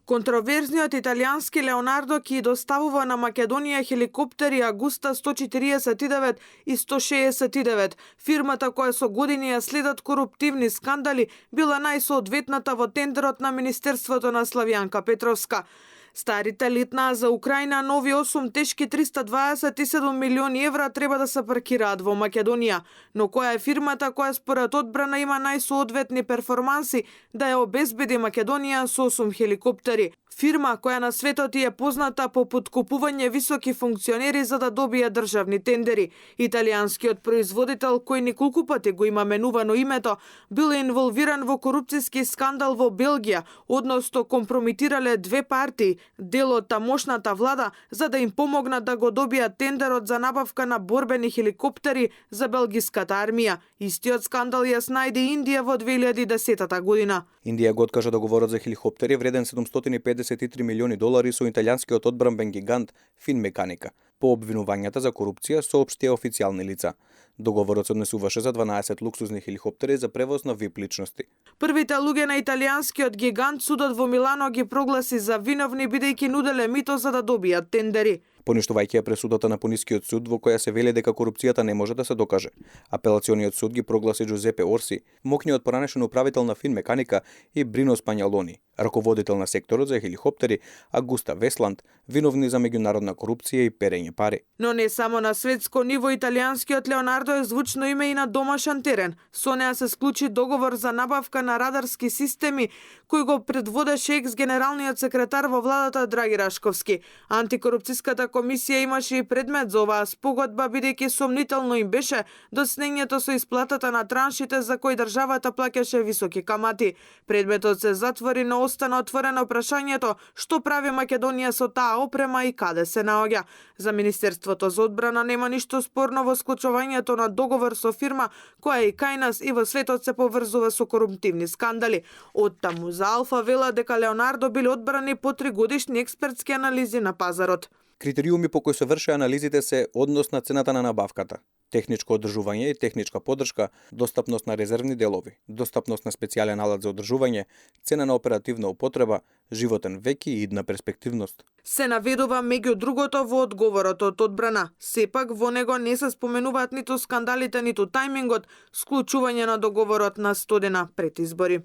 Контроверзниот италијански Леонардо ќе доставува на Македонија хеликоптери Агуста 149 и 169. Фирмата која со години ја следат коруптивни скандали била најсоодветната во тендерот на Министерството на Славјанка Петровска. Старите литнаа за Украина нови 8 тешки 327 милиони евра треба да се паркираат во Македонија, но која е фирмата која според одбрана има најсоодветни перформанси да ја обезбеди Македонија со 8 хеликоптери? Фирма која на светот е позната по подкупување високи функционери за да добие државни тендери. Италијанскиот производител, кој неколку пати го има менувано името, бил инволвиран во корупцијски скандал во Белгија, односно компромитирале две партии, дел од тамошната влада, за да им помогнат да го добијат тендерот за набавка на борбени хеликоптери за белгиската армија. Истиот скандал ја снајде Индија во 2010 година. Индија го откажа договорот за хеликоптери вреден $753 милиони со италијанскиот одбранбен гигант Финмеканика, по обвинувањата за корупција, соопштија официјални лица. Договорот се однесуваше за 12 луксузни хеликоптери за превоз на VIP личности. Првите луѓе на италијанскиот гигант судот во Милано ги прогласи за виновни бидејќи нуделе мито за да добијат тендери. Поништувајќи ја пресудата на понискиот суд во која се вели дека корупцијата не може да се докаже. Апелациониот суд ги прогласи Джузепе Орси, мокниот поранешен управител на Финмеканика, и Брино Спањалони, раководител на секторот за хеликоптери, Агуста Весланд, виновни за меѓународна корупција и перење пари. Но не само на светско ниво италијанскиот Леонардо е звучно име и на домашен терен. Со неа се склучи договор за набавка на радарски системи кој го предводеше екс-генералниот секретар во владата Драги Рашковски. Антикорупцијската комисија имаше и предмет за оваа спогодба, бидејќи сомнително им беше доснењето со исплатата на траншите за кои државата плаќаше високи камати. Предметот се затвори, но остана отворено прашањето што прави Македонија со таа опрема и каде се наоѓа. За Министерството за одбрана нема ништо спорно во склучувањето на договор со фирма која и кај нас и во светот се поврзува со коруптивни скандали. Оттаму за Алфа вела дека Леонардо били одбрани по 3-годишни експертски анализи на пазарот. Критериуми по кои се врши анализите се однос на цената на набавката, техничко одржување и техничка поддршка, достапност на резервни делови, достапност на специјален алат за одржување, цена на оперативна употреба, животен век и идна перспективност. Се наведува меѓу другото во одговорот од одбрана. Сепак во него не се споменуваат ниту скандалите, ниту тајмингот, склучување на договорот на студена пред избори.